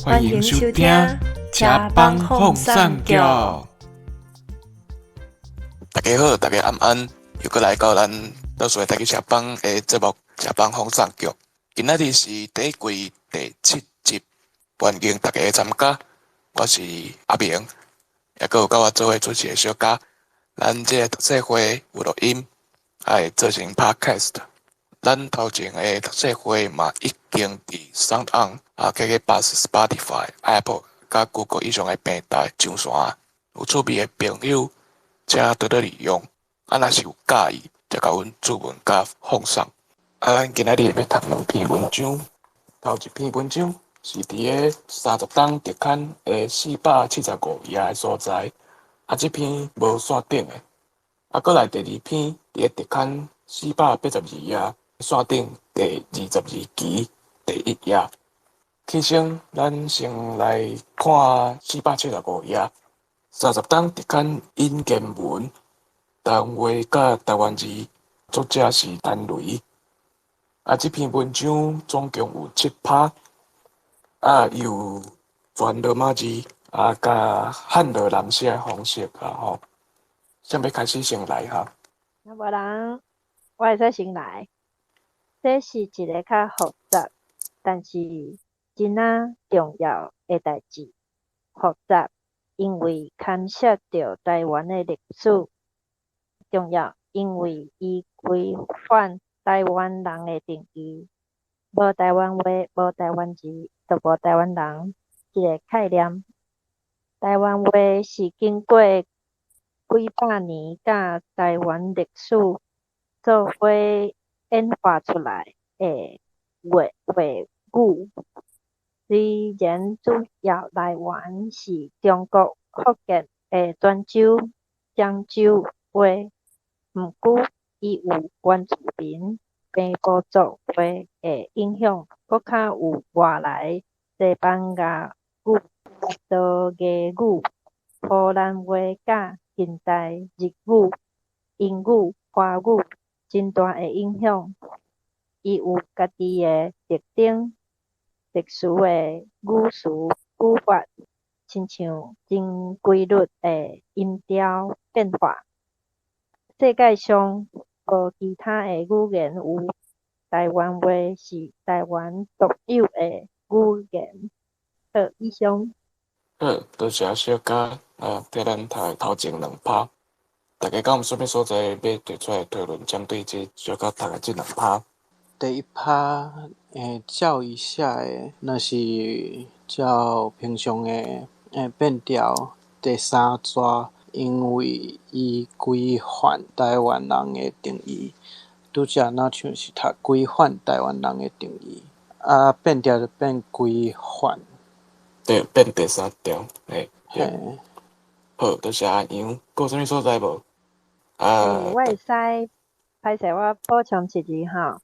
歡迎收聽《車幫放送局》。大家好，大家晚安，又閣來到咱倒數的台語車幫的節目《車幫放送局》。今仔日是第一季第七集，歡迎大家參加。我是阿明，也閣有佮我做伙主持的小嘉。咱這个讀冊會有錄音，會做成 Podcast。咱頭前的讀冊會嘛已經佇 SoundOn、啊 KKBOX、Spotify、Apple 佮 Google 以上的平台上線。有趣味的朋友，請多多利用。啊，若是有佮意，才共阮注文佮放送。啊，咱今仔日欲讀兩篇文章，頭一篇文章是佇个三十冬特刊的475頁的所在。啊，這篇無線頂的。啊，閣來第二篇，佇个特刊482頁線頂第22期第一頁。起先，咱先來看四百七十五頁，三十冬特刊引言文，台灣話佮台灣字，作者是陳雷。啊，這篇文章總共有七拍，啊，有全羅馬字，啊，佮漢羅南寫的方式啊吼。啥欲開始先來哈？若無人，我會使先來。這是一个較複雜，但是真仔重要的代誌。複雜，因為牽涉著台灣的歷史；重要，因為伊規範台灣人的定義。無台灣話，無台灣字，就無台灣人這个概念。台灣話是經過幾百年佮台灣歷史做伙演化出來的話語。雖然主要來源是中國福建的泉州、漳州話，毋過伊有原住民平埔族話的影響，閣較有外來西班牙語、葡萄牙語、荷蘭話佮近代日語、英語、華語真大的影響。伊有家己的特徵、特殊的語詞語法，親像真規律的音調變化。世界上無其他的語言有，台灣話是台灣獨有的語言。好，以上。好，多謝小嘉啊，替咱讀頭前兩拍。大家敢有啥物所在欲提出來討論？針對這小嘉讀的這兩拍。第一拍，照伊寫的，若是照平常的變調，第三逝，因為伊規範台灣人的定義，拄才若像是讀規範台灣人的定義，啊變調就變規範。對，變第三條，嘿。嘿。好，多謝阿楊，閣有啥物所在無？啊。我會使，歹勢，我補充一字吼。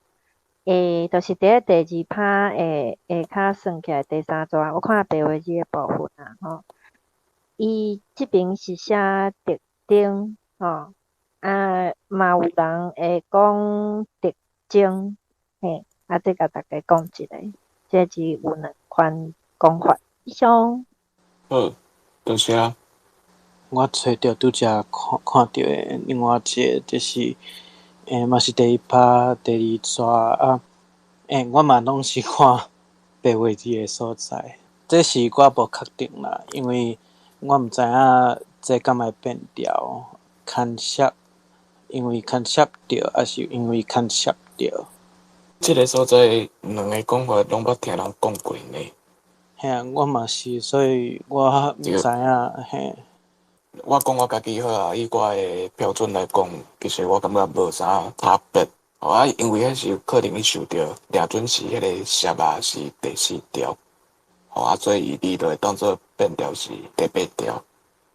就是佇咧第二拍下跤算起來第三逝，我看白話字的部分啊吼。伊這爿是寫特徵吼，啊嘛有人會講特徵，嘿，啊這共大家講一下，這字有兩款講法。以上。好，多謝。我揣著拄才看看著的另外一个，就是，嘛是第一拍第二逝啊，我嘛攏是看白話字的所在，這是我無確定啦，因為我毋知影這敢會變調，牽涉，因為牽涉著，抑是因為牽涉著。這个所在兩個講法攏捌聽人講過呢。嘿啊，我嘛是，所以我毋知影嘿。我講我家己好啊，以我的標準來講，其實我感覺無啥差別。啊，因為彼是可能伊受著掠準時彼个涉啊是第四調，吼啊，所以伊就會當做變調是第八調，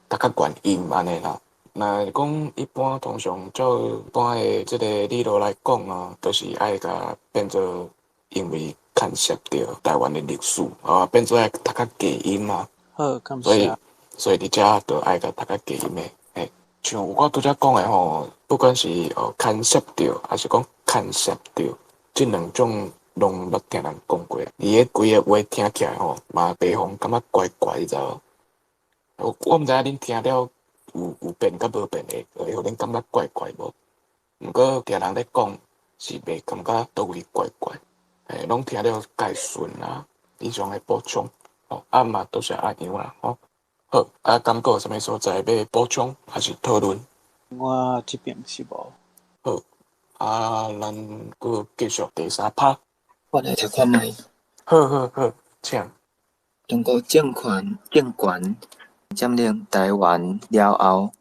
讀較懸音按呢啦。若是講一般通常照一般的這個理路來講啊，就是愛共變做因為牽涉著台灣的歷史，啊，變做愛讀較低音啊。好，感謝。所以佇遮就愛共讀較低音的，嘿，像我拄才講的吼，不管是牽涉著，抑是講牽涉著，這兩種攏捌聽人講過。伊彼規个話聽起來吼，嘛地方感覺怪怪，你知無？我毋知影恁聽了有變佮無變會會予恁感覺怪怪無？毋過聽人咧講是袂感覺佗位怪怪，嘿，攏聽了較會順啊。以上的補充，吼，啊嘛多謝阿楊啦，吼。好，啊，敢閣有啥物所在欲補充，抑是討論？我這邊是無。好，啊，咱閣繼續第三趴。我來讀看覓。好好好，請。中國政權佔領臺灣了後，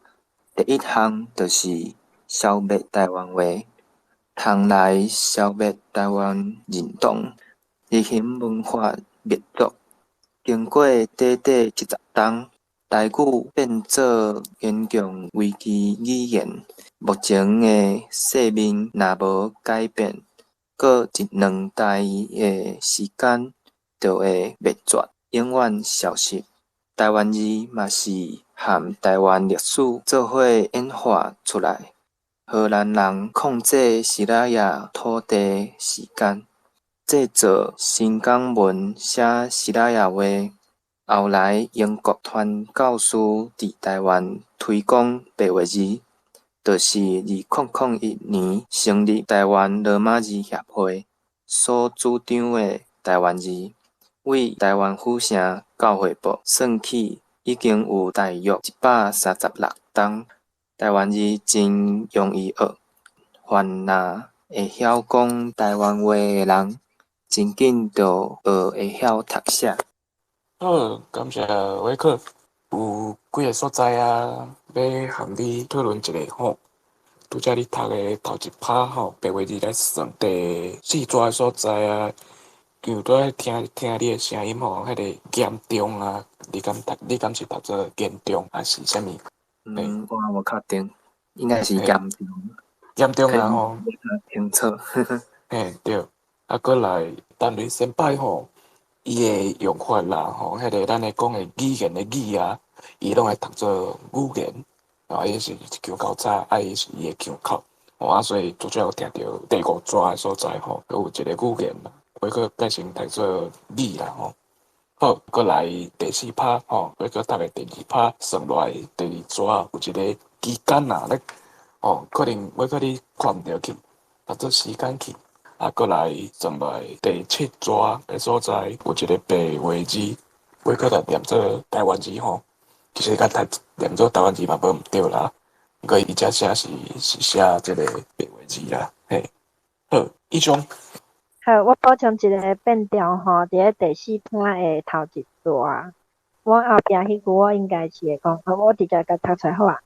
第一項就是消滅臺灣話，通來消滅臺灣認同，實行文化滅族。經過短短70冬，台語變做嚴重危機語言。目前的世面若無改變，閣一兩代的時間就會滅絕，永遠消失。臺灣字嘛是和臺灣歷史做伙演化出來。荷蘭人控制西拉雅土地時間，製造新港文寫西拉雅話。後來英國傳教士佇臺灣推廣白話字，就是2001年成立臺灣羅馬字協會所主張的臺灣字，對臺灣府城教會報算起，已經有大約136冬。臺灣字真容易學，凡若會曉講臺灣話的人，真緊就學會曉讀寫。好，感謝偉克。有幾个所在啊，欲和你討論一下吼。拄才你讀的頭一趴吼，白話字來算第四逝的所在啊，因為拄仔聽聽你的聲音吼，彼个嚴重啊，你敢讀？你敢是讀做嚴重，抑是啥物？嗯，我無確定，應該是嚴重。嚴重啊吼！無較清楚。嘿，對。啊，閣來，陳雷先輩吼，伊的用法啦吼，彼个咱咧講的語言的語啊，伊攏會讀做語言，啊，伊是腔較早，啊，伊是伊的腔口，吼啊，所以拄才有聽著第五逝的所在吼，閣有一个語言，會閣改成讀做語啦吼。好，閣來第四趴吼，閣閣讀的第二趴，算落來第二逝有一个期間啊，咧吼，可能欲閣你看毋著去，讀做時間去。啊，閣來算落來第七逝的所在，有一个白話字，欲閣來念做臺灣字吼。其實共讀念做臺灣字嘛無毋對啦，毋過伊遮寫是寫這个白話字啦，嘿。好，以上。好，我補充一个變調吼，佇咧第四趴的頭一逝，我後壁彼句我應該是會講，我直接共讀出來好啊。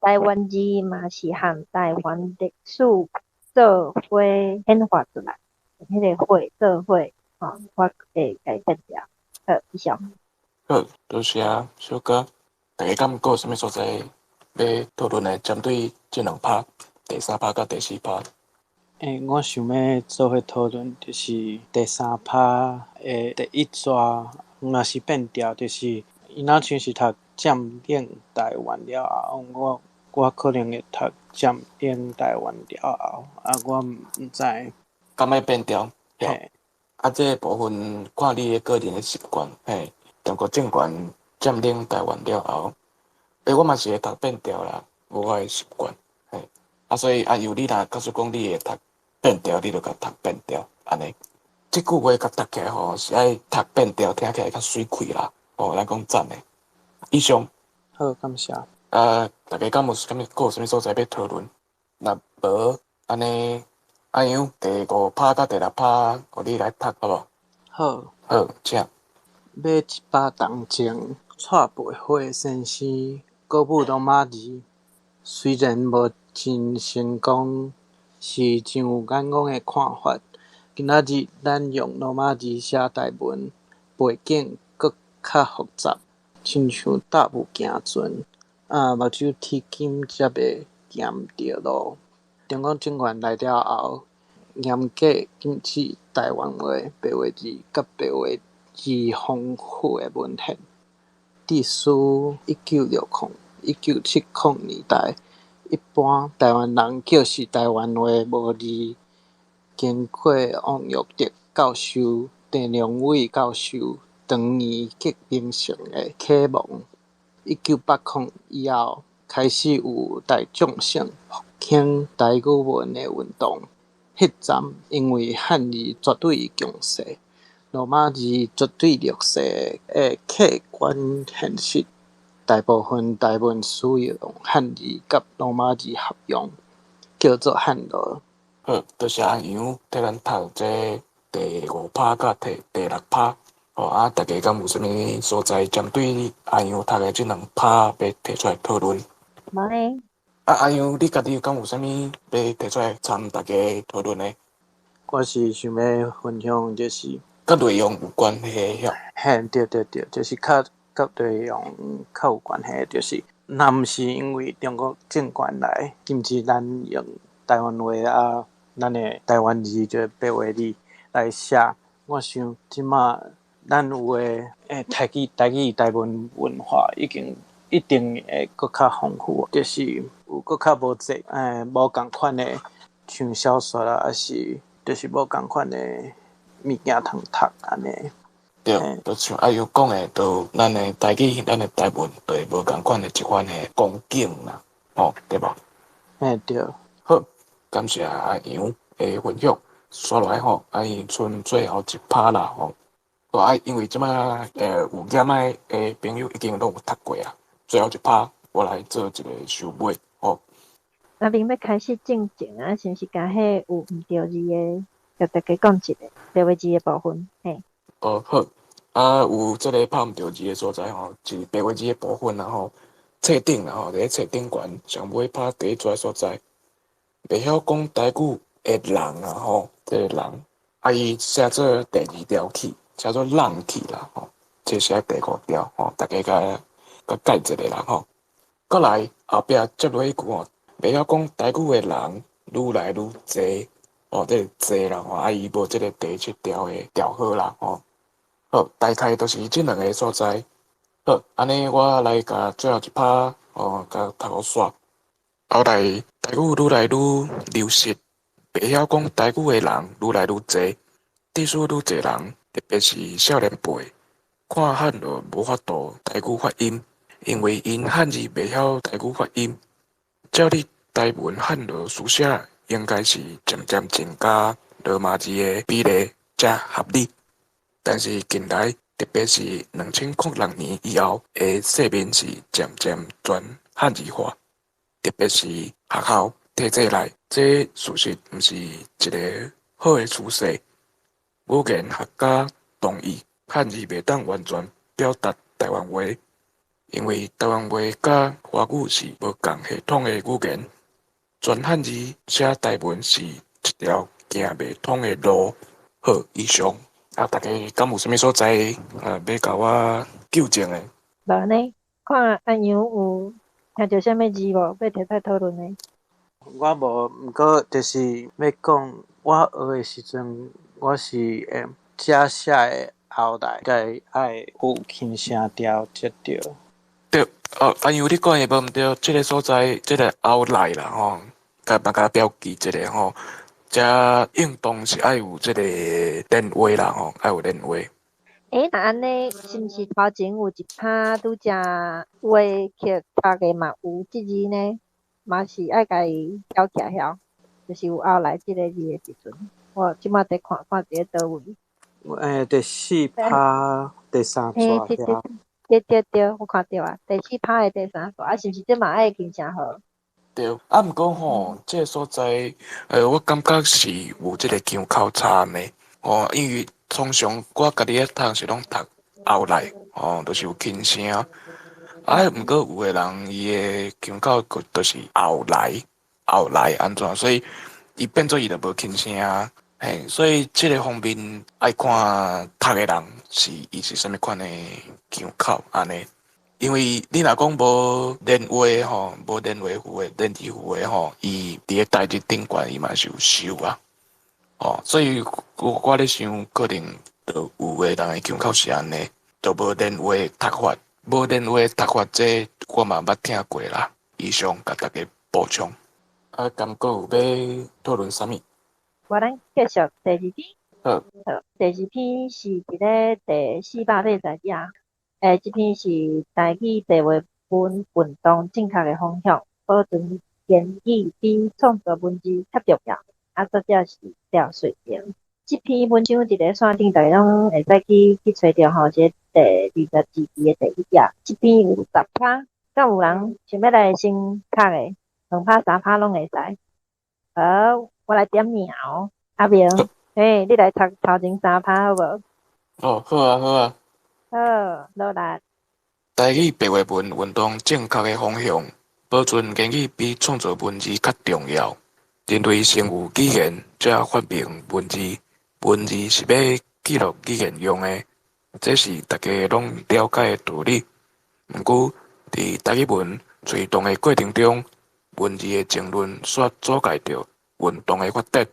臺灣字嘛是和臺灣歷史做伙演化出來，彼个伙做伙吼，我會共變調。好，以上。好，多謝小哥。大家敢閣有啥物所在欲討論的？針對這兩趴，第三趴佮第四趴。欸，我想欲做伙討論，就是第三趴的第一逝，若是變調，就是伊若像是讀佔領臺灣了後，我可能會讀佔領臺灣了後，啊，我毋知。敢欲變調？嘿。啊，這个部分看你的個人的習慣，嘿。中國政權佔領臺灣了後，欸，我嘛是會讀變調啦，無我的習慣，嘿。啊，所以啊，由你若假使講你會讀變調，你就共讀變調，按呢。這句話共讀起來吼，是愛讀變調，聽起來較媠氣啦。哦，咱講讚的。以上。好，感謝。啊，大家敢有啥物閣有啥物所在欲討論？若無，按呢，阿楊第五趴佮第六趴，予你來讀好無？好。好，請。欲100冬前，蔡培火先生國語羅馬字，雖然無真成功，是真有眼光的看法。今仔日咱用羅馬字寫台文，背景閣較複雜，親像搭霧行船，啊，目睭鐵金才袂行毋著路。中國政權來了後，嚴格禁止臺灣話、白話字佮白話字豐富的文獻。致使1960、1970年代，一般臺灣人叫是臺灣話無字，經過王育德教授、鄭良偉教授長年革命性的啟蒙，1980以後開始有大眾性復興台語文的運動。彼陣因為漢字絕對強勢，羅馬字絕對弱勢的客觀現實，大部分台文使用漢字佮羅馬字合用，叫做漢羅。好，多謝阿楊替咱讀這第五拍佮第六拍。哦啊，大家敢有啥物所在針對阿楊讀的這兩拍欲提出來討論？無呢。啊，阿楊，你家己敢有啥物欲提出來參大家討論的？我是想欲分享，就是佮內容有關係的。嘿，對對對，就是較佮內容較有關係，就是若毋是因為中國政權來禁止咱用台灣話啊，咱的台灣字就是白話字來寫，我想這馬咱有的台語台文文化已經一定會閣較豐富，就是有閣較無濟無仝款的像小說啦，抑是就是無仝款的物件通讀按呢。對，就像阿楊講的，就咱的台語、咱的台文，就會無仝款的一番的光景啦，吼，對無？嘿，對。好，感謝阿楊的分享。煞落來吼，啊，伊賰最後一拍啦吼。啊，因為這擺有驗的朋友已經攏有讀過啊。最後一拍，我來做一個收尾，吼。那恁欲開始進前啊，是毋是共彼有毋著字的，共大家講一下白話字的部分，嘿。哦，好，啊，有這个拍毋著字的所在吼，是白話字的部分啦吼。冊頂啦吼，佇咧冊頂懸上尾拍第一逝所在，袂曉講台語的人啊吼，這个人，啊伊寫做第二條去，寫做人去啦吼，這寫第五條吼，大家共共改一下啦吼。閣來後壁接落彼句吼，袂曉講台語的人愈來愈濟，哦，這个濟啦吼，啊伊無這个第七條的調號啦吼。好，大概就是這兩个所在。好，按呢我來共最後一拍，哦，共讀予煞。後來台語愈來愈流失，袂曉講台語的人愈來愈濟，致使愈濟人，特別是少年輩，看漢就無法度台語發音，因為𪜶漢字袂曉台語發音。照理台文漢羅書寫，應該是漸漸增加羅馬字的比例才合理。但是近來，特別是2006年以後的世面是漸漸全漢字化，特別是學校體制內，這事實毋是一个好的趨勢。語言學家同意，漢字袂當完全表達台灣話，因為台灣話佮華語是無仝系統的語言，全漢字寫台文是一條行袂通的路。好，以上。啊，大家敢有啥物所在啊，欲共我糾正的？無呢，看阿楊有聽著啥物字無？欲提出來討論的？我無，毋過就是欲講，我學的時陣，我是會遮寫的後來，該愛有輕聲調才對。對，哦，阿楊你講的無毋對，這个所在，這个後來啦吼，共嘛共標記一下吼。遮應當是愛有這个電話啦吼，愛有電話。欸，若按呢，是毋是頭前有一拍拄才話去讀的嘛有這字呢？嘛是愛共伊標起來曉，就是有後來這个字的時陣，我這馬佇看看佇咧佗位。欸，第四拍第三逝遐。對對對，我看著啊，第四拍的第三逝，啊，是毋是這嘛愛輕聲號？對，啊，毋過吼，這个所在，我感覺是有這个腔口差呢，哦，因為通常我家己咧讀是攏讀後來，哦，就是有輕聲，啊，毋過有的人伊的腔口就是後來，後來按怎，所以伊變做伊就無輕聲，嘿，所以這个方面愛看讀的人是伊是啥物款的腔口按呢。因為你若講無連話吼，無連話符的連字符的吼，伊佇咧台字頂懸伊嘛是有收啊，哦，所以我咧想，可能就有的人的腔口是按呢，就無連話讀法，無連話讀法，這我嘛捌聽過啦。以上共大家補充。啊，敢閣有欲討論啥物？無無咱繼續第二篇。好。好，第二篇是佇咧第480頁。這篇是台語白話文運動正確的方向，保存言語比創作文字較重要。啊，作者是廖瑞玲。這篇文章佇咧線頂，大家攏會使去揣著吼，是第24期的第一頁。這篇有10趴，敢有人想欲來先讀的？2趴、3趴攏會使。好，我來點名哦。阿明，嘿，你來讀頭前三趴好無？哦，好啊，好啊。好，努力。台語白話文運動正確的方向，保存言語比創造文字較重要。人類先有語言，才發明文字。文字是欲記錄語言用的，這是大家攏了解的道理。毋過，佇台語文推動的過程中，文字的爭論煞阻礙著運動的發展，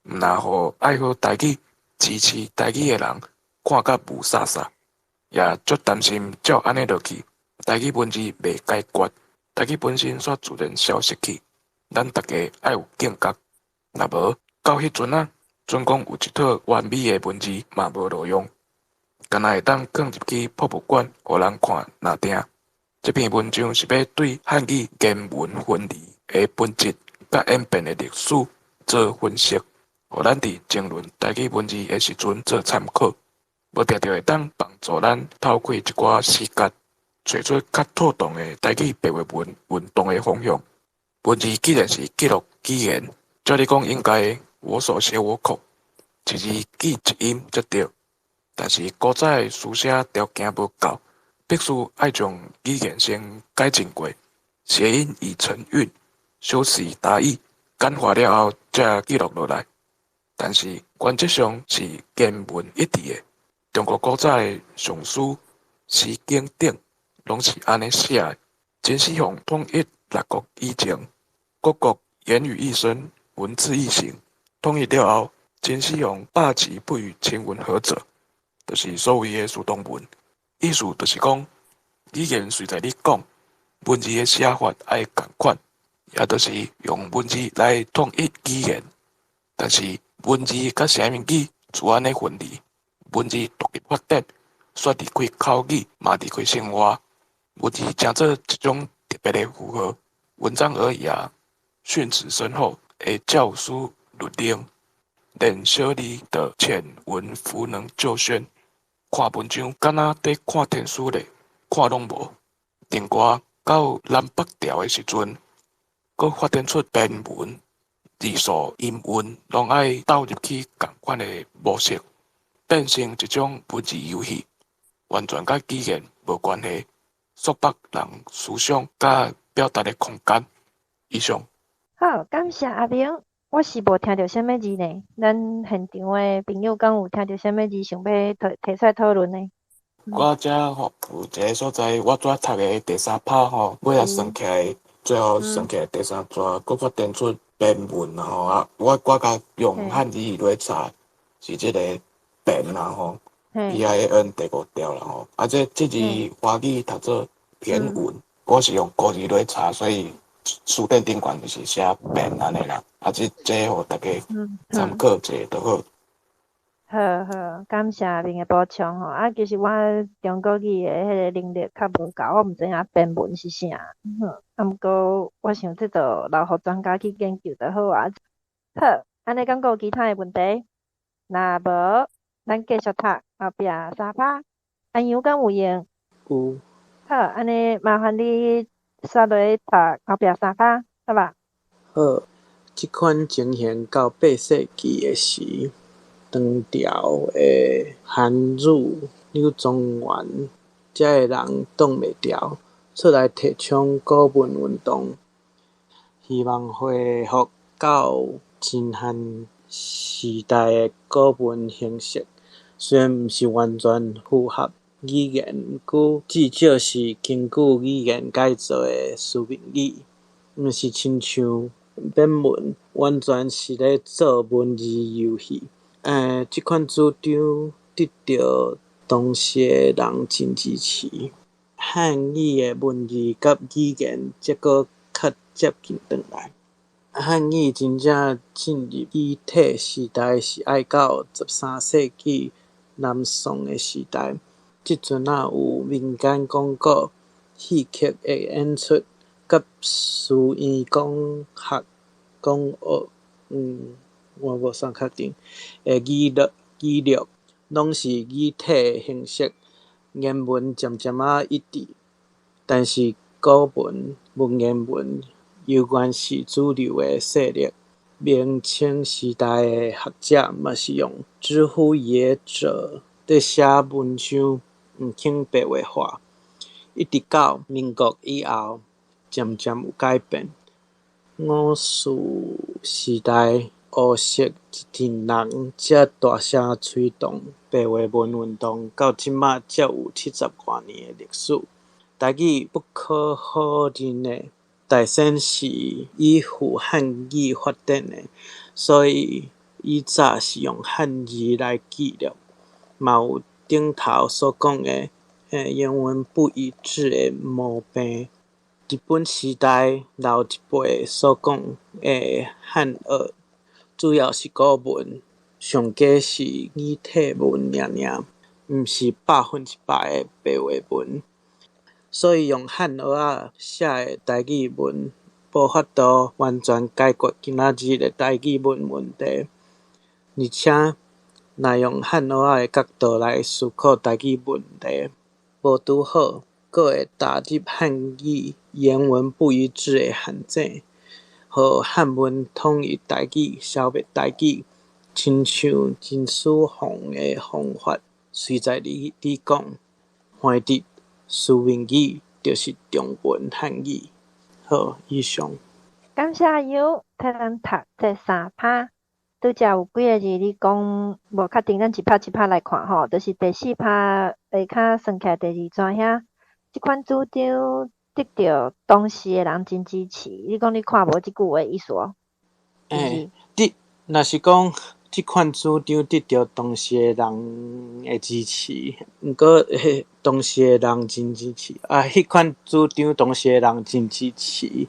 毋但予愛好台語、支持台語的人看甲霧煞煞，也足擔心照按呢落去，台語文字袂解決，台語本身煞自然消失去。咱大家愛有警覺，若無到彼陣仔，準講有一套完美的文字嘛無路用，干焦會當囥入去博物館，予人看爾定。這篇文章是欲對漢語言文分離的本質佮演變的歷史做分析，予咱佇爭論台語文字的時陣做參考，無定著會當幫助咱透開一寡死結，揣出較妥當的台語白話文運動的方向。文字既然是記錄語言，照理講應該我手寫我口，一字記一音才對。但是古早的書寫條件無夠，必須愛將語言先改進過，諧音已成韻，修辭達意，簡化了後才記錄落來。但是原則上是言文一致的。中國古早的《尚書》《詩經》等，攏是按呢寫的。秦始皇統一六國以前，各國言語一聲，文字一形。統一了後，秦始皇罷其不與秦文合者，就是所謂的書同文。意思就是講，語言隨在你講，文字的寫法愛仝款，也就是用文字來統一語言。但是文字佮啥物語就按呢分離，文字獨立發展，煞離開口語，嘛離開生活。文字成做一種特別的符號，文章爾雅，訓詞深厚的教書律令，連小字都淺文弗能究宣。看文章敢若佇看天書咧，看攏無。另外，到南北朝的時陣，閣發展出駢文，字數音韻攏愛鬥入去仝款的模式，變成一種文字遊戲，完全佮語言無關係，束縛人思想佮表達的空間。以上。好，感謝阿明。我是無聽著啥物字呢？咱現場的朋友敢有聽著啥物字想欲提出來討論呢？我遮吼有一個所在，我拄仔讀的第三拍吼，尾仔算起來，最後算起來第三逝，閣發展出駢文啦吼啊！我共用漢字來查，是這個便啦吼，P I A N 第五調啦吼。啊，這字華語讀做駢文，我是用國字來查，所以書典頂懸就是寫便按呢啦。啊，這予大家參考一下就好。好好，感謝阿明的補充吼。啊，其實我中國語的彼個能力較無夠，我毋知影駢文是啥。啊，毋過我想這就留予專家去研究就好啊。好，按呢敢閣有其他的問題？若無，咱繼續讀後壁三趴。阿楊敢有閒？有。好，按呢麻煩你煞落去讀後壁三趴，好無？好，這款情形到8世紀的時，唐朝的韓愈、柳宗元遮的人擋袂牢，出來提倡古文運動，希望恢復到秦漢時代的古文形式。雖然毋是完全符合語言，毋過至少是根據語言改造的書面語，毋是親像駢文，完全是咧做文字遊戲。這款主張得著當時的人真支持。漢語的文字佮語言才閣較接近轉來。漢語真正進入語體時代是愛到13世紀南宋的時代，這陣仔有民間講古、戲曲的演出，佮書院講學講學，我無啥確定的語錄，攏是語體的形式，言文漸漸仔一致。但是古文、文言文猶原是主流的勢力。明清時代的學者嘛是用之乎也者咧寫文章，毋肯白話化。一直到民國以後，漸漸有改變。五四時代，胡適這陣人才大聲催動白話文運動，到這馬才有70外年的歷史。台語不可否認的，大先是依附漢語發展的，所以以早是用漢字來記錄，嘛有頂頭所講的言文不一致的毛病。日本時代老一輩所講的漢訛，主要是古文，上加是語體文爾爾，毋是100%的白話文。所以用漢訛仔寫的台語文，無法度完全解決今仔日的台語文問題。而且，若用漢訛仔的角度來思考台語問題，無拄好，閣會踏入漢語言文不一致的陷阱，予漢文統一台語，消滅台語，親像秦始皇的方法，隨在你講，翻佇書面語就是中文漢語。好，以上。感謝阿優替咱讀這三拍。拄才有幾个字你講無確定，咱一拍一拍來看吼，就是第四拍下跤算起來第二逝遐，這款主張得著當時的人真支持。你講你看無這句話意思哦？你若是講這款主張得著當時的人的支持，毋過當時的人真支持，啊，彼款主張當時的人真支持，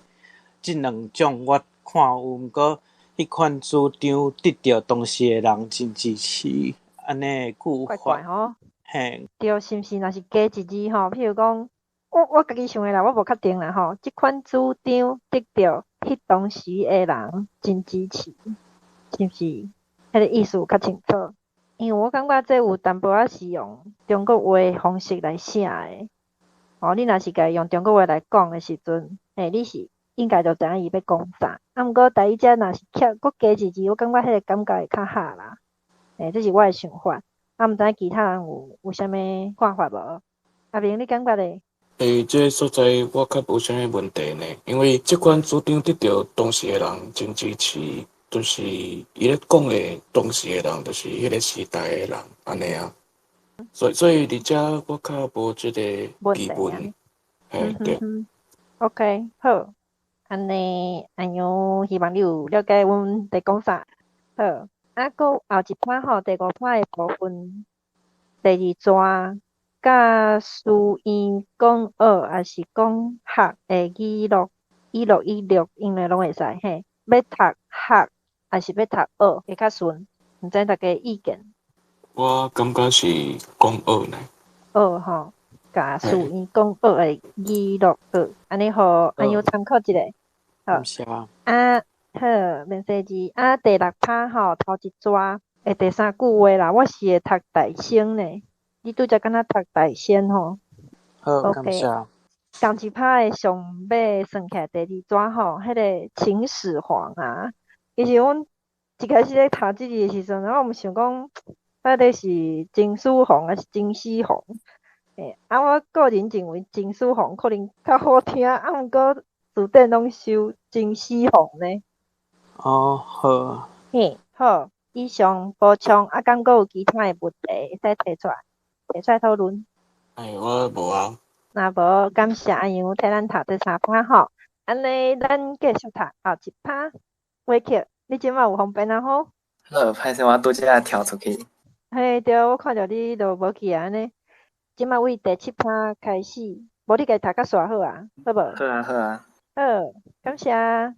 這兩種我看有，毋過彼款主張得著當時的人真支持，按呢句怪怪吼。嘿。對，是毋是？若是加一字吼，譬如講，我家己想的啦，我無確定啦吼。這款主張得著彼當時的人真支持，是毋是？彼个意思有較清楚。因為我感覺這有淡薄仔是用中國話方式來寫的。哦，你若是共伊用中國話來講的時陣，你是應該就知影伊欲講啥。啊，毋過台語遮若是欠閣加一字，我感覺彼個感覺會較合啦。這是我的想法。啊，毋知影其他人有啥物看法無？阿明，你感覺咧？這个所在我較無啥物問題呢，因為這款主張得著當時的人真支持，就是伊咧講的當時的人，就是彼個時代的人，按呢啊。所以佇遮我較無這個疑問。嘿，對。 OK，好。按呢，按樣希望你有了解阮佇講啥。好，啊，閣後一拍吼，第五拍的部分，第二逝佮書院講學抑是講學的語錄，語錄語錄，因為攏會使嘿。欲讀學抑是欲讀學會較順，毋知大家意見？我感覺是講學呢。學吼，共書院講學的語錄學，按呢予按樣參考一下。好。感謝。啊，好，免說字。啊，第六拍吼，頭一逝的第三句話啦，我是會讀大聲呢。你拄才敢若讀大聲吼？好，感謝。仝一拍的上尾算起來第二逝吼，彼个秦始皇啊，其實阮一開始咧讀這字的時陣，我毋想講到底是秦始皇抑是秦始皇？啊，我個人認為秦始皇可能較好聽，啊，毋過詞典攏收秦始皇呢。哦，好。嘿，好，以上補充，啊，敢閣有其他的問題會使提出來討論？我無啊。若無，感謝阿楊替咱讀這三拍吼。按呢，咱繼續讀後一拍。偉克，你這擺有方便啊吼？好，歹勢我拄才跳出去。嘿，對，我看著你都無去啊，按呢。這擺對第七拍開始，無你家讀較煞好啊，好無？好啊，好啊。好，感謝。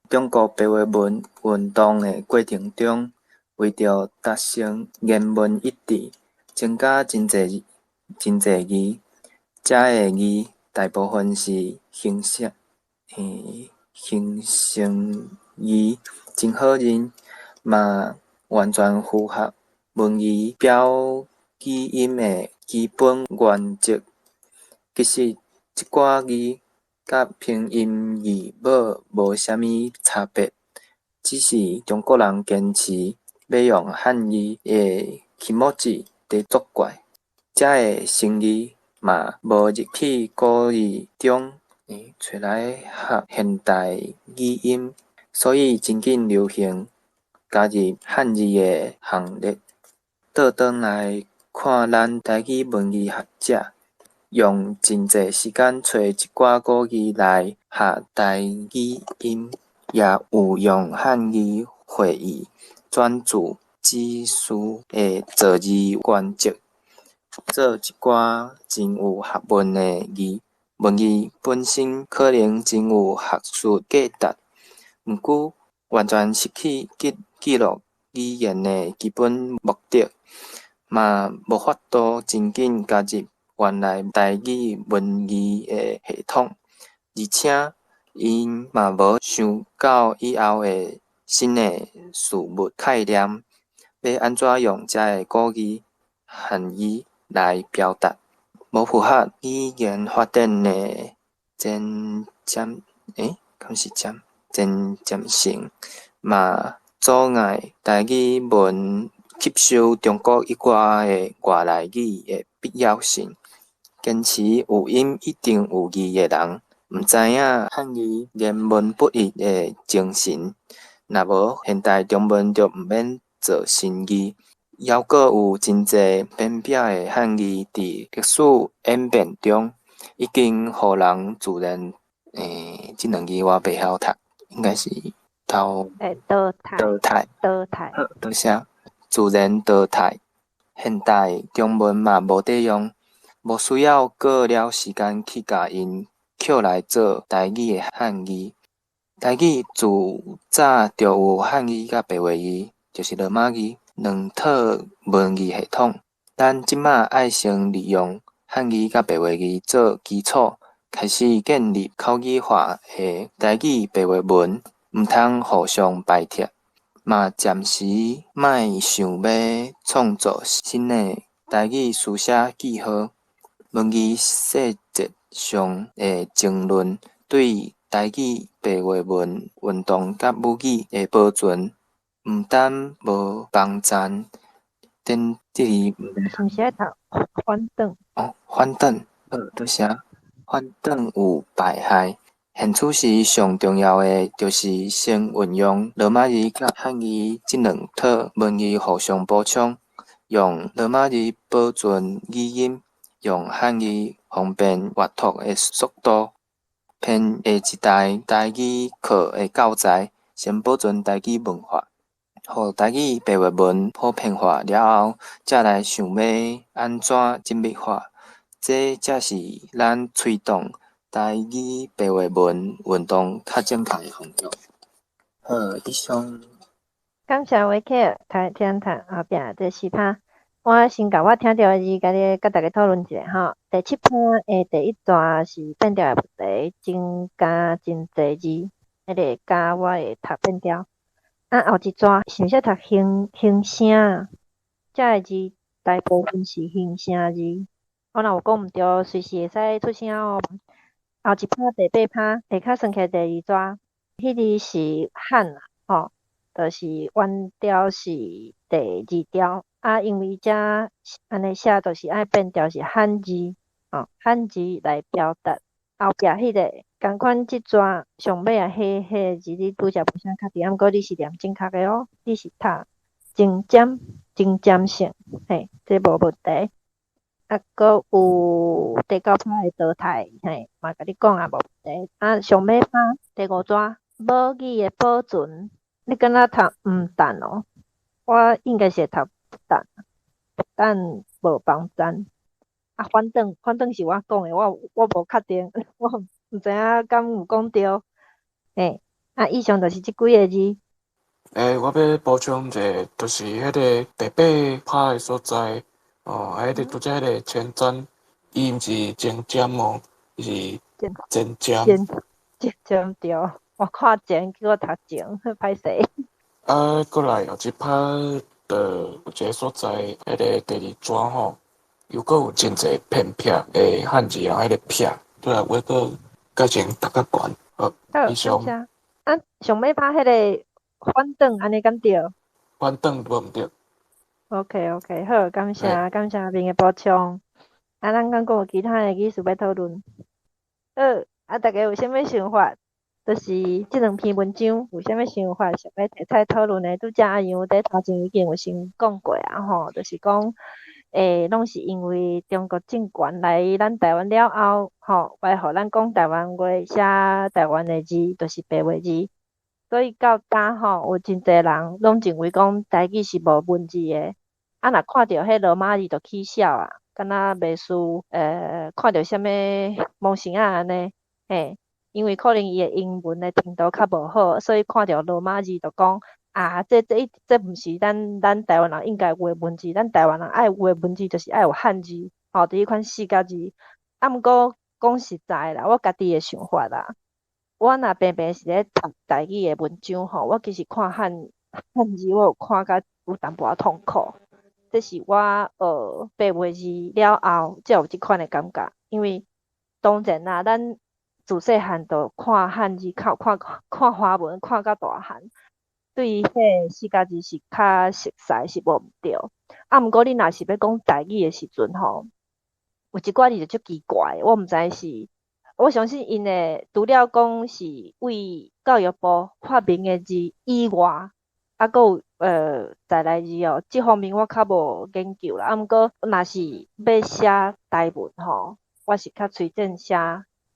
中國白話文運動的過程中，為著達成言文一致，增加真濟真濟字，遮的字大部分是形聲字，真好認，嘛完全符合文字表語音的基本原則。其實，這寡字佮拼音字母無啥物差別，只是中國人堅持欲用漢字的 kimochi 佇作怪。遮的生字嘛無入去古字中，揣來學現代語音，所以真緊流行加入漢字的行列。倒轉來看咱台語文字學者，用真濟時間揣一寡古字來學台語音，也有用漢字會意轉注指示的造字原則，做一寡真有學問的字。文字本身可能真有學術價值，毋過完全失去記錄語言的基本目的，嘛無法度真緊加入原來台語文字的系統，而且𪜶嘛無想到以後的新的事物概念，欲按怎用遮的古字、漢字來表達，無符合語言發展的前瞻，敢是瞻前瞻性，嘛阻礙台語文吸收中國以外的外來語的必要性。堅持有音一定有字的人，毋知影漢字言文不一的精神。若無現代中文就毋免造新字，猶閣有真濟編表的漢字佇歷史演變中，已經予人自然，這兩字我袂曉讀，應該是淘淘汰，淘汰，淘汰。好，多謝。自然淘汰，現代中文嘛無佇用，無需要過了時間去共𪜶抾來做台語的漢字。台語自早就有漢字佮白話字，就是羅馬字兩套文字系統。咱這馬愛先利用漢字佮白話字做基礎，開始建立口語化的台語白話文，毋通互相排斥。嘛暫時莫想欲創造新的台語書寫記號。文字細節上的爭論，對台語白話文運動佮母語的保存，毋但無幫贊，等這裡是毋是愛讀反轉？哦，反轉，好，多謝。反轉有敗害。現此時上重要的，就是先運用羅馬字佮漢字這兩套文字互相補充，用羅馬字保存語音，用漢字方便閱讀的速度。編下一代台語課的教材，先保存台語文化，予台語白話文普遍化了後，才來想欲按怎縝密化。這才是咱推動台語白話文運動較正確的方向。好，以上。感謝維克，聽聽聽後壁這四拍，我先共我聽著的字，共你佮大家討論一下吼。第七拍的第一段是變調的問題，增加真濟字，彼个加我會讀變調。啊，後一段是毋是讀形形聲？遮的字大部分是形聲字。我若有講毋對，隨時會使出聲哦。後一拍第八拍，下跤算起來第二段，彼字是漢啊，吼，就是原調是第二調。啊，因為遮按呢寫，就是愛變調是漢字，吼，漢字來表達。後壁彼个仝款，這逝上尾啊，彼个字你拄則無啥確定，毋過你是念正確的哦，你是讀前瞻前瞻性，嘿，這無問題。啊，閣有第九拍的淘汰，嘿，嘛共你講啊，無問題。啊，上尾拍第五逝母語的保存，你敢若讀毋但哦？我應該是會讀不但，不但無幫贊。啊，反轉是我講的，我無確定，我毋知影敢有講對。嘿，啊，以上就是這幾个字。欸，我欲補充一下，就是彼个第八拍的所在，哦，啊，彼个拄才彼个前瞻，伊毋是前瞻哦，伊是前瞻。前瞻對，我看前，結果讀前，歹勢。啊，閣來後一拍，就有一个所在，彼个第二逝吼，又閣有真濟偏撇的漢字啊，彼个撇，對啊，我閣改成讀較懸。好，以上。啊，上尾拍彼个反轉，按呢敢對？反轉無毋對。 OK OK，好，感謝感謝阿明的補充。啊，咱敢閣有其他的意思欲討論？好，啊，大家有啥物想法？就是這兩篇文章有啥物想法，想欲提出來討論的？拄才阿楊佇頭前已經有先講過啊吼，就是講，攏是因為中國政權來咱台灣了後，吼，來予咱講台灣話，寫台灣的字，就是白話字。所以到今吼，有真濟人攏認為講台語是無文字的。啊，若看著彼羅馬字就起痟啊，敢若袂輸看著啥物模型仔按呢，嘿，因為可能伊的英文的程度較無好，所以看著羅馬字就講啊，這毋是咱台灣人應該有的文字，咱台灣人愛有的文字就是愛有漢字，吼，佇彼款四角字。啊，毋過講實在啦，我家己的想法啦，我若平平時咧讀台語的文章吼，我其實看漢字，我有看甲有淡薄仔痛苦。這是我學白話字了後，才有這款的感覺。因為當然啦，咱自細漢就看漢字，看看看華文，看甲大漢，對於彼个四角字是較熟似，是無毋對。啊，毋過你若是欲講台語的時陣吼，有一寡字就足奇怪，我毋知是，我相信𪜶的除了講是為教育部發明的字以外，啊，閣有再來字哦，這方面我較無研究啦。啊，毋過若是欲寫台文吼，我是較推薦寫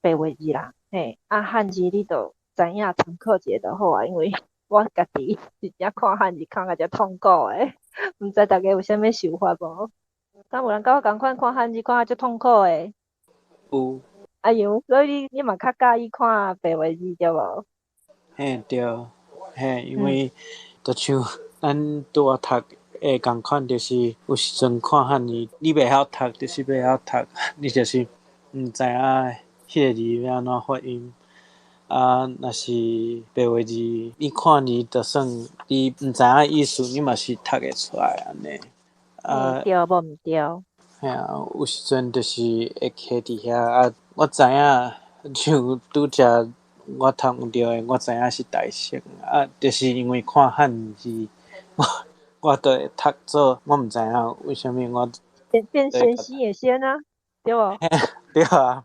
白話字啦。嘿，啊漢字你就知影參考一下就好啊，因為我家己真正看漢字看甲遮痛苦的，毋知大家有啥物想法無？敢有人佮我仝款看漢字看甲足痛苦的？有。哎喲，所以你嘛較佮意看白話字對無？嘿對，嘿，因為就像咱拄仔讀的仝款，就是有時陣看漢字，你袂曉讀，就是袂曉讀，你就是毋知影彼个字欲按怎發音。啊，若是白話字，你看字就算你毋知影意思，你嘛是讀會出來按呢。啊，對無毋對？嘿啊，有時陣就是會卡佇遐啊，我知影像拄才我讀毋著的，我知影是大聲啊，就是因為看漢字，我就會讀做，我毋知影為啥物我變先生的先啊，對無？對啊。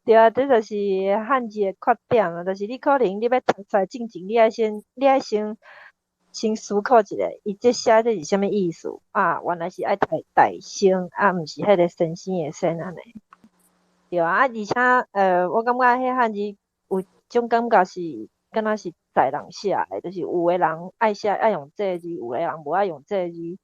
對啊，這就是漢字的缺點啊，就是你可能你欲讀出來進前，你愛先思考一下，伊這寫這是啥物意思啊？原來是愛讀大聲，啊，毋是彼个先生的先按呢。對啊，啊，而且我感覺彼漢字有種感覺是，敢若是在人寫的，就是有的人愛寫愛用這个字，有的人無愛用這个字，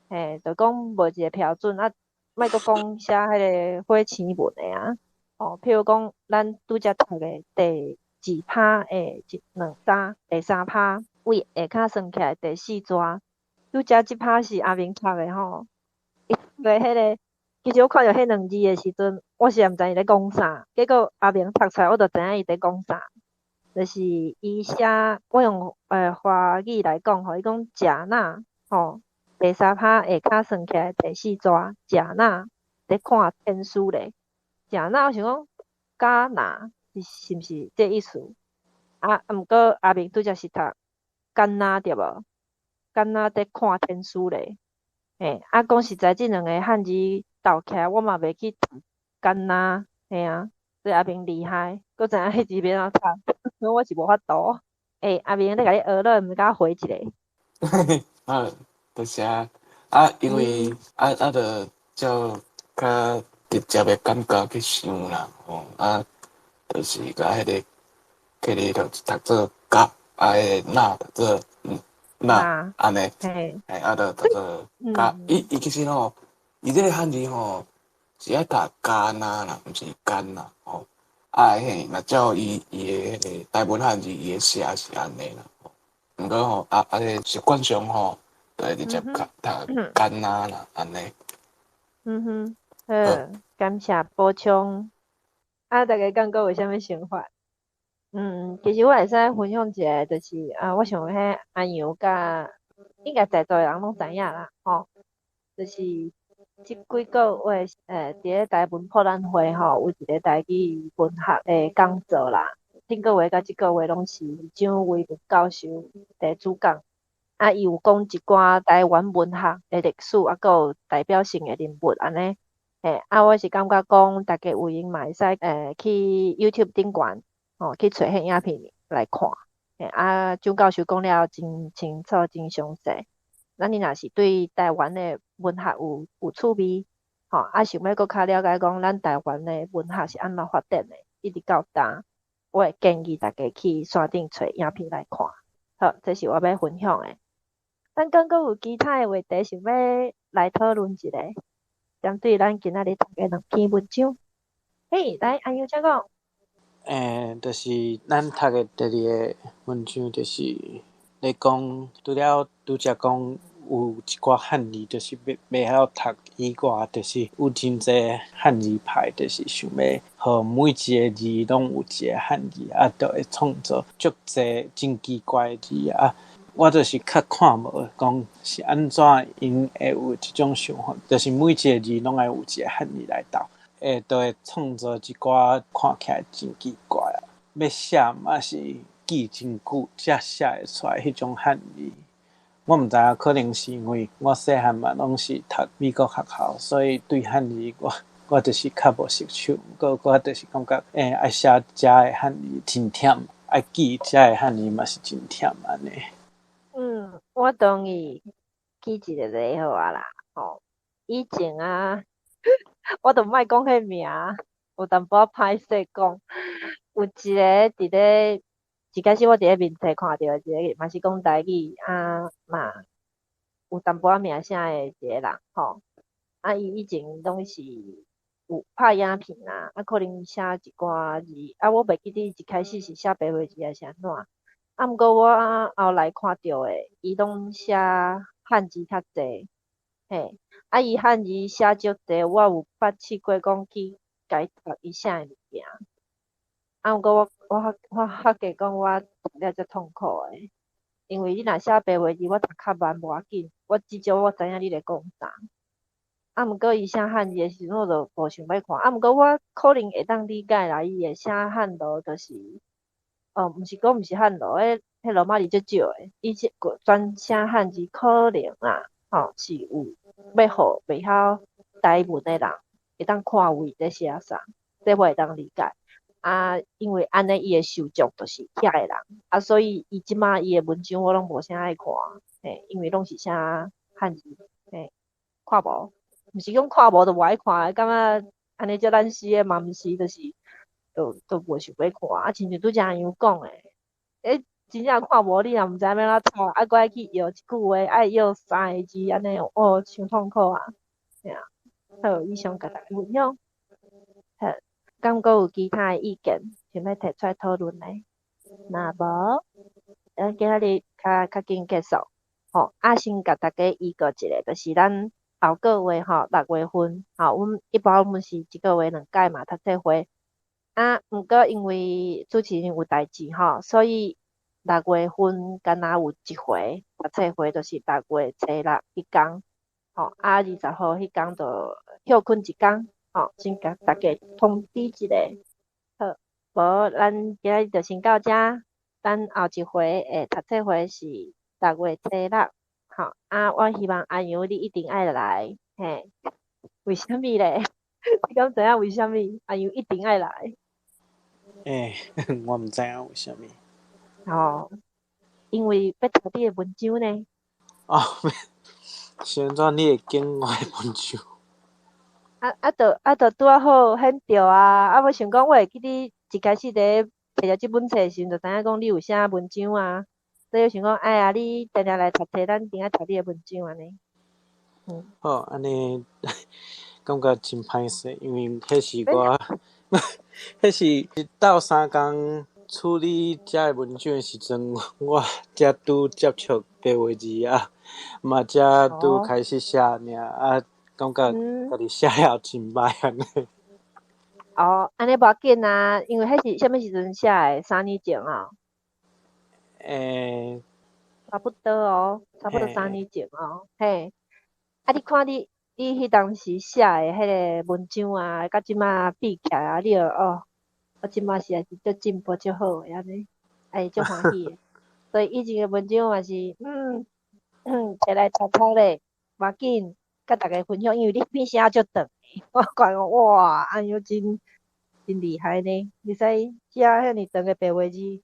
嘿，就講無一個標準啊。莫閣講寫彼個火星文的啊，哦，譬如講咱拄才讀的第二拍的一兩三，第三拍位下跤算起來第四逝，拄才這拍是阿明讀的吼，因為彼個其實我看著彼兩字的時陣，我是毋知伊咧講啥，結果阿明讀出來，我就知影伊佇講啥，就是伊寫，我用華語來講吼，伊講食哪吼，第三拍下跤算起來第四逝，食哪佇看天書咧，食哪我想講加哪是毋是這意思？啊，毋過阿明拄才是讀敢若對無？敢若佇看天書咧，嘿，啊講實在，這兩个漢字鬥起來，我嘛袂去讀敢若，嘿啊，所以阿明厲害，閣知影彼字欲按怎讀，我是無法度。欸，阿明，你共你學落，毋敢回一下。啊，多謝啊，因為啊，就照較直接的感覺去想啦，吼啊，就是共彼个彼个就讀做甲，啊，彼个哪讀做那按呢，嘿，啊，就讀做甲。伊其實吼，伊這个漢字吼是愛讀加那啦，毋是干啦，吼。啊嘿，若照伊伊的彼个台文漢字伊的寫是按呢啦。毋過吼，啊啊個習慣上吼，就會直接讀讀囡仔啦，按呢。嗯哼，好，感謝補充。啊，大家感覺有啥物想法？嗯，其實我會使分享一下，就是啊，我想彼阿楊佮應該在座的人攏知影啦，吼，就是這幾個月，佇咧台文博覽會吼，有一個台語文學的講座啦。頂個月佮這個月攏是蔣維文教授佇主講。啊，伊有講一寡台灣文學的歷史，啊，閣有代表性的人物按呢。嘿，啊，我是感覺講，大家有閒嘛會使去 YouTube 頂懸，吼，去揣彼影片來看。嘿，啊，蔣教授講了真清楚、真詳細。咱你若是對台灣的文學有趣味，吼，啊，想欲閣較了解講咱台灣的文學是按怎發展的，一直到今，我會建議大家去山頂揣影片來看。好，這是我欲分享的。咱閣閣有其他的話題想欲來討論一下，針對咱今仔日讀的兩篇文章。嘿，來，阿優請講。就是咱讀的第二个文章，就是咧講，除了拄才講有一寡漢字，就是袂曉讀以外，就是有真濟漢字派，就是想欲予每一个字攏有一个漢字，啊，就會創造足濟真奇怪的字啊。我就是較看無講是按怎𪜶會有這種想法，就是每一个字攏愛有一个漢字來鬥，就會創造一寡看起來真奇怪啊！欲寫嘛是記真久才寫會出來彼種漢字。我毋知影，可能是因為我細漢嘛攏是讀美國學校，所以對漢字我就是較無熟手。毋過我就是感覺，愛寫遮的漢字真忝，愛記遮的漢字嘛是真忝按呢。嗯，我同意。舉一個例好啊啦，吼，以前啊，我都莫講彼名，有淡薄仔歹勢講。有一個佇咧，一開始我佇咧面冊看著一個，嘛是講台語啊嘛，有淡薄仔名聲的一個人吼。啊，伊以前攏是有拍影片啊，啊，可能寫一寡字，啊，我袂記得一開始是寫白話字抑是按怎。啊，毋過我後來看著的，伊攏寫漢字較濟，嘿，啊，伊漢字寫足濟，我有捌試過講去共伊讀伊寫的物件，啊，毋過我較加講我讀了足痛苦的，因為你若寫白話字，我讀較慢無要緊，我至少我知影你咧講啥。啊，毋過伊寫漢字的時陣，我就無想欲看。啊，毋過我可能會當理解啦，伊會寫漢羅就是，哦，毋是講毋是漢羅，彼羅馬字足少的，伊這個專寫漢字可能啦，吼，是有欲予袂曉台文的人會當看有伊咧寫啥，這我會當理解。啊，因為按呢伊的受眾就是遐个人，啊，所以伊這馬伊的文章我攏無啥愛看，嘿，因為攏是寫漢字，嘿，看無，毋是講看無就無愛看，感覺按呢足懶死的嘛，毋是，就是都無想欲看。啊，親像拄才阿楊講的，真正看無你也毋知欲按怎讀，啊，閣愛去搖一句話，愛搖三个字按呢，哦，傷痛苦啊！嘿啊，好，以上共大家分享。好，敢閣有其他的意見想欲提出來討論的？若無，咱今仔日較較緊結束。吼，啊，先共大家預告一下，就是咱後個月吼，6月份，吼，阮一般阮是一個月兩擺嘛，讀冊會。啊，毋過因為主持人有代誌吼，所以6月份敢若有一回讀冊會，就是6月初六彼工，吼，啊，20號彼工就歇睏一工，吼，先共大家通知一下。好，無咱今仔日就先到遮，咱後一回的讀冊會是6月初六，吼，啊，我希望阿楊你一定愛來，嘿，為啥物咧？你敢知影為啥物？阿楊一定愛來？我毋知影為啥物。哦，因為欲讀你的文章呢。哦，是按怎你會揀我的文章？啊啊，就啊就拄仔好顯著啊！啊，我想講，我會記你一開始佇摕著這本冊的時陣，就知影講你有寫文章啊，所以我想講，哎呀，你定定來讀冊，咱一定愛讀你的文章按呢。好，按呢感覺真歹勢，因為彼是我彼是鬥相共處理遮个文章的時陣，我才拄接觸白話字啊，嘛才拄開始寫爾啊，感覺家己寫了真歹按呢。哦，按呢無要緊啊，因為彼是啥物時陣寫的？3年前啊？欸。差不多哦，差不多3年前哦，嘿。啊，你看你彼當時寫的彼个文章啊，佮這馬比起來啊，你就哦，我這馬實在是足進步足好的按呢，會足歡喜的。所以以前的文章嘛是，摕來讀讀咧，無要緊，佮大家分享，因為你篇寫足長的，我看講哇，按呢真真厲害呢，會使寫遐爾長的白話字，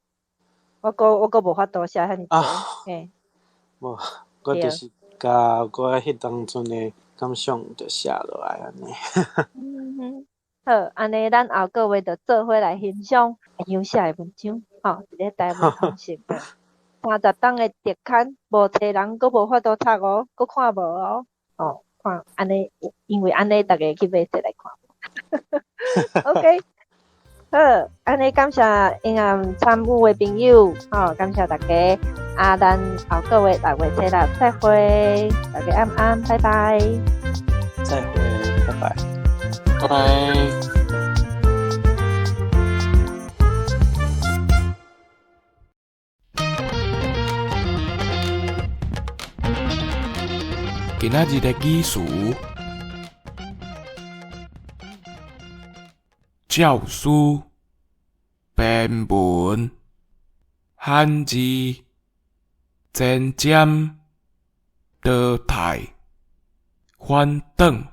我閣無法度寫遐爾長，嘿。無，我就是共我彼當陣的感想就寫落來按呢。嗯，好，按呢咱後個月就做伙來欣賞阿楊寫的文章，吼，佇咧台灣通訊30冬的特刊，無揣人閣無法度讀哦，閣看無哦，哦，看按呢，因為按呢，逐家去買冊來看。OK，好，按呢感謝𪜶暗參與的朋友，吼，感謝大家，啊，咱後個月6月7日再會，大家晚安，拜拜。再會，拜拜。拜拜。今仔日的語詞：教師、編文、漢字、前瞻、淘汰、反轉。